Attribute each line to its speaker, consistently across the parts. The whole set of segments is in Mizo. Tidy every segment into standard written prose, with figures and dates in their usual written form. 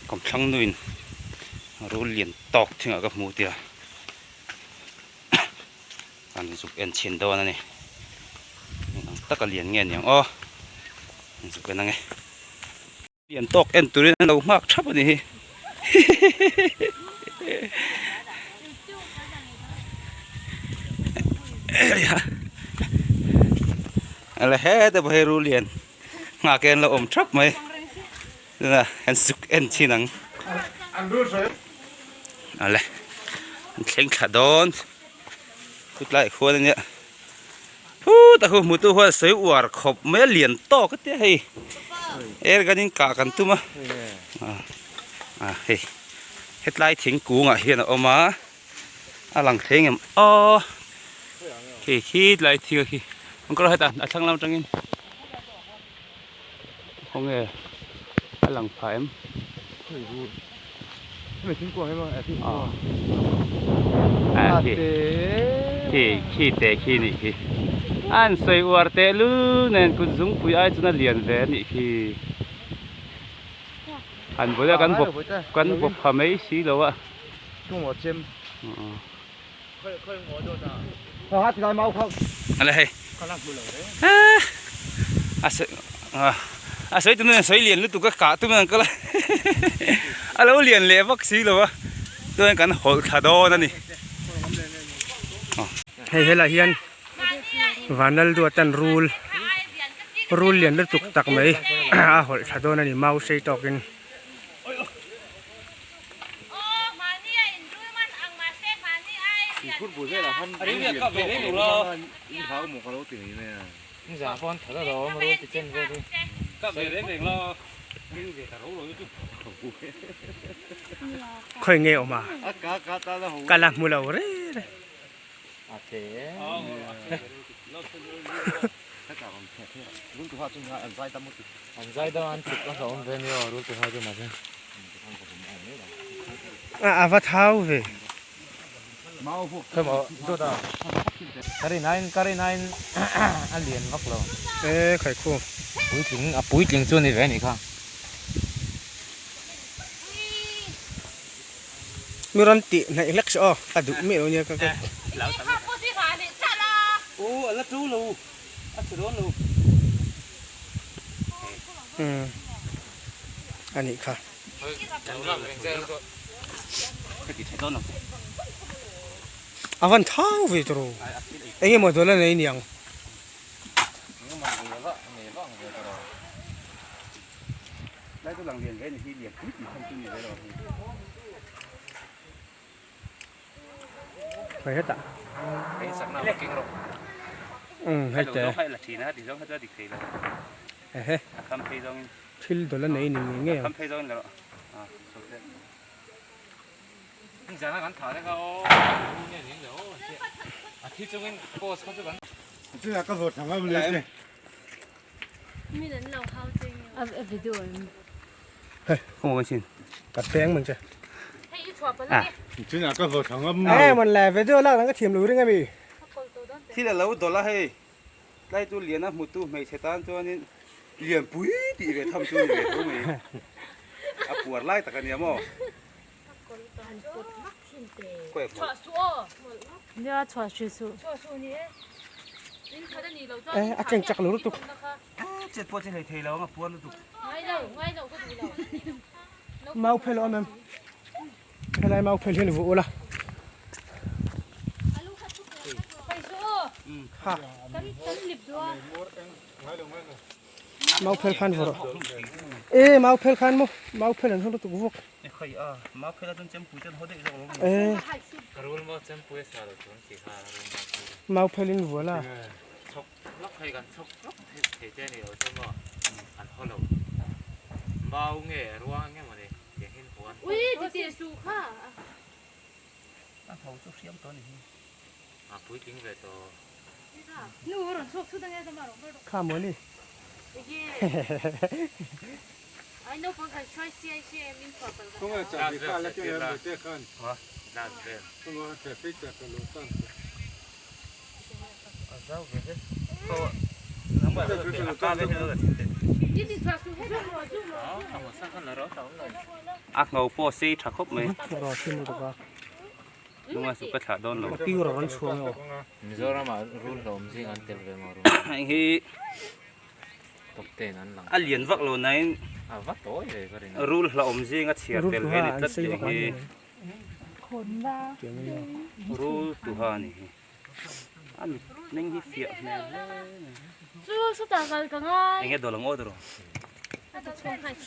Speaker 1: Kawmthlang nuin rul lian tawk thingah ka hmu tia kan zuk en chhin dawn a ni. Eng ang taka lian nge niang aw an zuk en ange. Lian tawk en turin an lo nghak thap a ni hi. Ala heta pawh hei rul lian nghak hian an lo awm thap mai. Tuna an suk en chin ang. Ale an thleng thla dawn. Chutlai khuan ania. Phut a hu hmutu huan sawi uar khawp mai a lian tawk a tia hei. Er kan in kah kan tum a. A hei hetlai thingkungah hian a awm a. A lang thei ngem aw. Khi khi tlai thing a khi. An kawr hetah a thlang lam atangin. Khawnge a lang phah em? A khi khi khi te khi nih khi an sawi uar teh lul nen kut zungpui ai chuan a lian ve a nih khi han vawi a kan bawp kan bawp pha mai si lo a. Ale hei a sawi a sawi tuna sawi lian lutuk a kah tum ang kal a a lo lian leh vak si lo a chuan kan hawlh thla dawn a ni.
Speaker 2: Hei helai hian Vanlal duatan rul rul lian lutuk tak mai a hawlh thla dawn a ni mau sei tawkin. Khawi nge awm a ka la hmu lo reng reng. A va thau ve. E khai khu.
Speaker 3: Puitling a puitling chu a ni ve a nih kha.
Speaker 2: Mi rawn tih hnaih hlek se aw ka duh miah lo nia ka ka. Umm a nih kha. A van thau ve tawh ro eng emaw dawl a nei niang.
Speaker 1: Lai chu lang lian ve ni hi lian pui tih khan chu ni ve lo hi.
Speaker 2: Hei hetah.
Speaker 3: Hei sakna a king rawh.
Speaker 2: Um hei te.
Speaker 1: Lo hai la thina ti zawng kha chu a dik thei lo.
Speaker 2: Ehe.
Speaker 1: A kham phei zawng in.
Speaker 2: Thil dawlh a nei ni ngei ngei ang.
Speaker 1: A kham phei zawng in la rawh. A so te.
Speaker 3: Zana kan tha reng a aw. Nge ni le aw. A thi chungin post kha chu kan.
Speaker 4: Chuna ka vote thang am le.
Speaker 2: Ka peng man che.
Speaker 4: Chuna ka vote thang am.
Speaker 2: Eh man le video lak ka thiam lo ring ami.
Speaker 1: Thil a lo dawlh a hei tlai chu lian a hmutu hmeichhe tan chuanin lian pui tih ve tham chu a ni ve tho mai a puar lai tak a nia maw.
Speaker 2: Eh a cheng chak lo lutuk.
Speaker 1: Chet pawh che hlei thei lo ang a puar lutuk.
Speaker 2: Mau phel awm em? Helai mau phel hian vuh ula. Ha. Mau phel khan vuh rawh. E mau phel khan maw mau phel an hawng lutuk vuk. E mau phel in vuah la. Kha maw ni.
Speaker 1: A ngho pawh a sei tha khawp mai. Lunga chu ka thlah dawn lo.
Speaker 3: Mizoramah rul hlawm zing an tel ve maw rul.
Speaker 1: Heng hi a lian vak lo nain rul hlawm zing a chhiar tel ve a ni tlat tih hi rul tuha a ni hi. A mit meng hi fiah hmel hle mai. Enge dawl ang aw tiraw?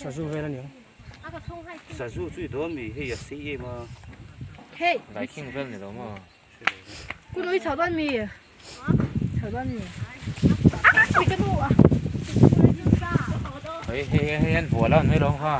Speaker 2: Sazu vel a ni ang.
Speaker 1: Sazu chu i dawn mi hei a sei em a.
Speaker 3: Laiking vel ni lo maw? Hei hei hei an vual a an mai lo ang kha.